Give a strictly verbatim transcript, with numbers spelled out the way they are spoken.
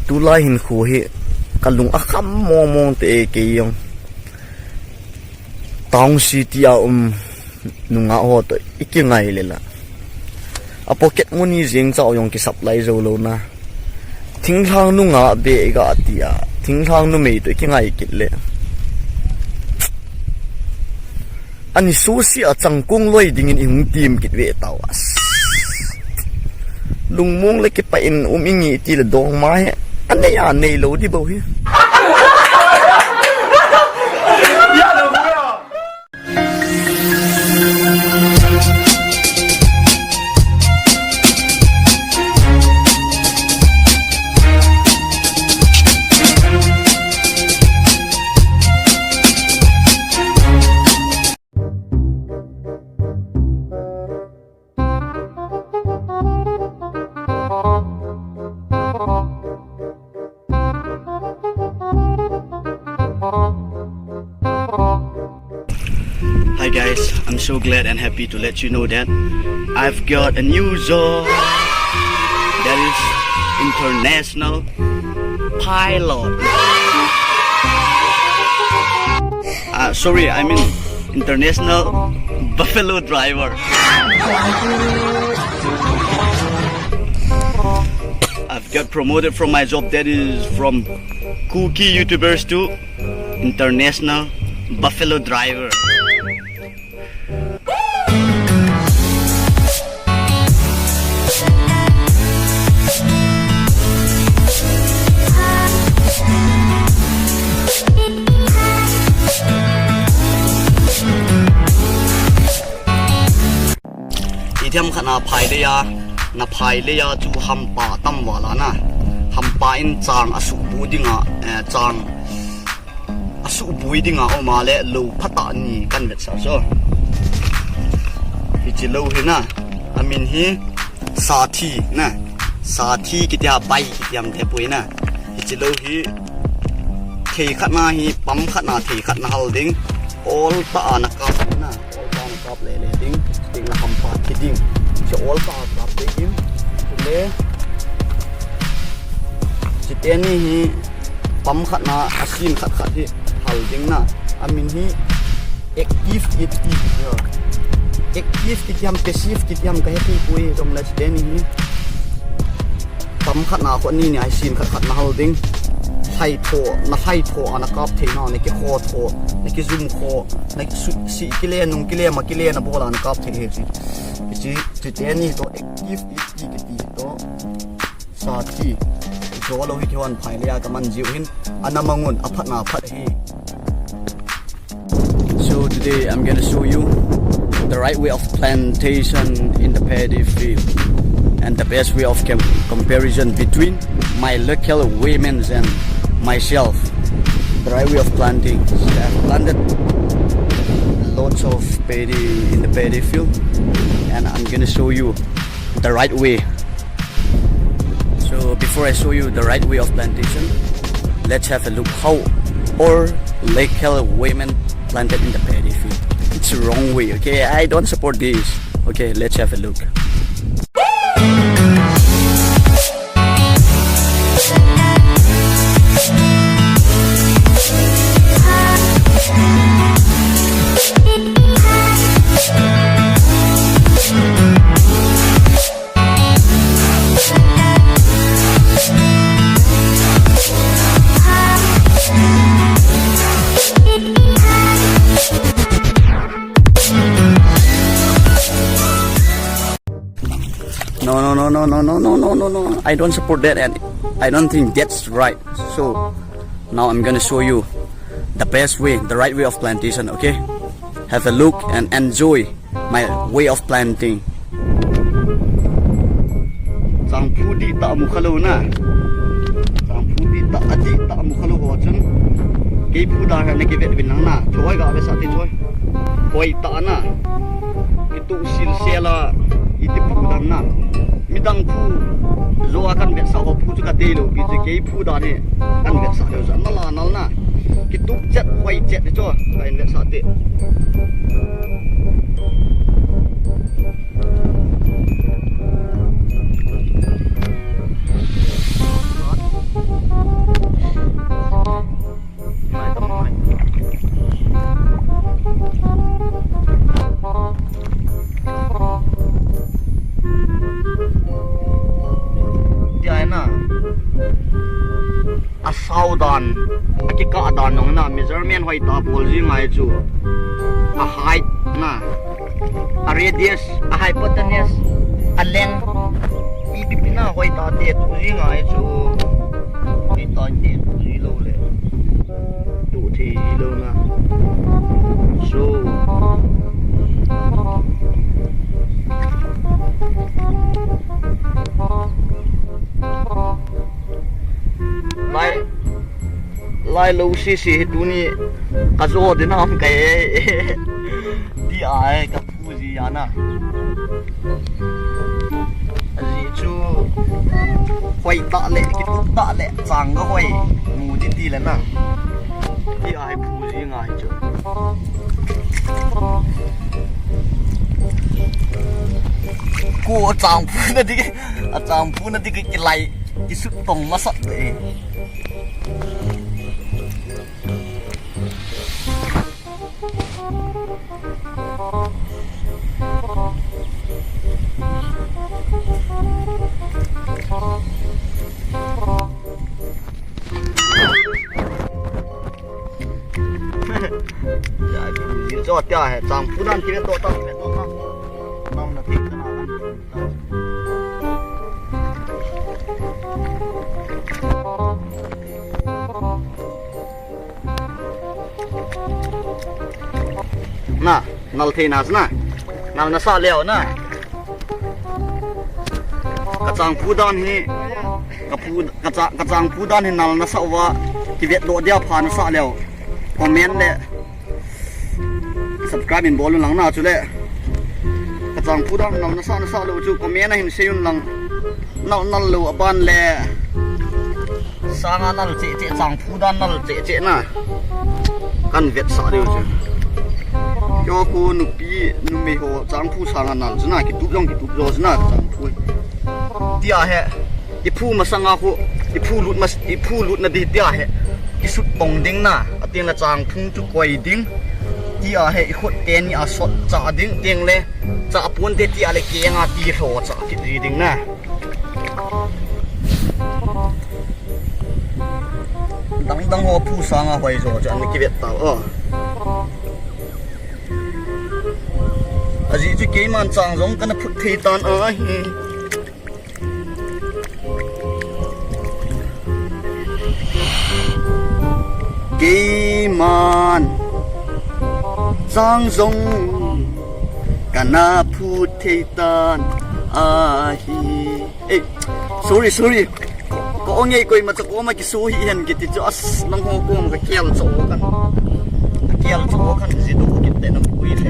Tulai hin khu hi kalung akham mong mong te e kei jong. Town city a um nungah ho toh ikingai le la. A pocket money jeng chau jong ki supply jou lou na. Thinglhang nungah be iga ti a. Thinglhang numei toh ikingai kit le. Ani susi a changkung loi dingin ihung tim kit ve tau as. Lungmong le kipah in um inge ti le dong ma he. Anei a nei lou di bou hi. Hi guys, I'm so glad and happy to let you know that I've got a new job that is international pilot. Uh, sorry, I mean international buffalo driver. I've got promoted from my job that is from Kuki YouTubers to international buffalo driver. Ithiam khat na phai le ya, na phai le ya chu hampa tam vala na. Hampa in chang asuh bu dinga, eh, chang asuh bui dinga oma le lo phata ni kan vetsah so. Hichi lo hi na, amin hi sathi na. Sathi kitia bai kitiam te pui na. Hichi lo hi thei khat na hi pam khat na thei khat na hal ding. Ol ta ana kap na. Ol ta ana kap le le ding. Ding na hampa thi ding. Che ol ta kap ding. Chule. Chiteni hi pam khat na asin khat khat hi hal ding na. Amin hi active kiti hi. Active kitiam passive kitiam kahe thei pui jong le chiteni hi. Pam khat na kho ni ni asin khat khat na hal ding. Hai tho, na hai tho ana kap thei na, na ki kho tho, na ki zum kho, na ki su, si kile, nung kile, ma kile, na bola na kap thei he chi. Chi, chiteni to active kiti kiti to. Sathi. Jo lo hi kiwan phai le ya kaman jiu hin. Ana mangun aphat na phat hi. So today I'm gonna show you the right way of plantation in the paddy field and the best way of com- comparison between my local women's and myself. The right way of planting. So I've planted lots of paddy in the paddy field, and I'm gonna show you the right way. So before I show you the right way of plantation, let's have a look how all local women planted in the paddy field. It's the wrong way, okay? I don't support this. Okay, let's have a look. No, no, no, no, no, no, no, no, no, no. I don't support that, and I don't think that's right. So now I'm gonna show you the best way, the right way of plantation, okay? Have a look and enjoy my way of planting. Changphu di ta mu kha lou na. Changphu di ta, a di ta mu kha lou ho chun. Kei phu da na ki vet vin lang na. Choi ga ve sa ti choi. Koi ta na. Ki tu sil sela i ti phu dan na. Midang phu zo a kan vet sa ho phu chu ka dei lou pi chu kei phu da ni kan vet sa lou sa na la nal na. Ki tu chet koi chet ti chu kan vet sa ti. Au dan, akikah dan nong na, measurement hoitah bol ji ngai chu. A height na, a radius, a hypotenuse, a length. Ipi pi na hoitah te tu ji ngai chu. Hoitah te tu ji lou le. Tu thei lou na. So. Lai, lai lou sisi hi tuni ka jo ding ham kai. Ti ai ka phu ji ya na. Aji chu hoitah le, kitup tah le, chang ka hoi. Mu ding ti le na. Ti ai phu ji ngai chu. Ko chang phu na di, a chang phu na di ki lai. Kisut tong masat le. Ya, chu tia he, chang phu dan ki ve to ta, ve to ta. Nam na thik na kan. Na, nal thei na na. Nal na sa leo na. Ka chang phu dan hi, ka phu, ka cha-, ka chang phu dan hi nal na sa uva, ki vet doh dia pha na sa leo. Comment le subscribe in bol un lang na chu le. Ka chang phu dan nal na sa na sa lou chu comment a hin sei un lang. Nal nal lou a ban le. Sanga nal che che chang phu dan nal che che na. Kan vet sa diu chu. Kyo ku nupi numei ho chang phu sanga nal chu na kitup jong kitup jo chu na chang phu. Tia he. I phu masanga khu, i phu lut mas, i phu lut na di tia he. I sut tong ding na, atin la chang phung chu koi ding. Tia he i khut teni a sot cha ding, teng le cha pun te tia le kenga ti hlo cha kit ri ding na. Dang dang ho phu sanga hoi jo cha ni ki vet ta o. Aji chu keiman chang jong kana phut thei tan ahi. Keiman chang jong kana phut thei tan ahi. Eh, sorry, sorry. Ko, ko ngei koima cha koma kisu hi hen kiti chu as nang ho koma ka kel cho kan. Ka kel cho kan ji do kit te nam pui le.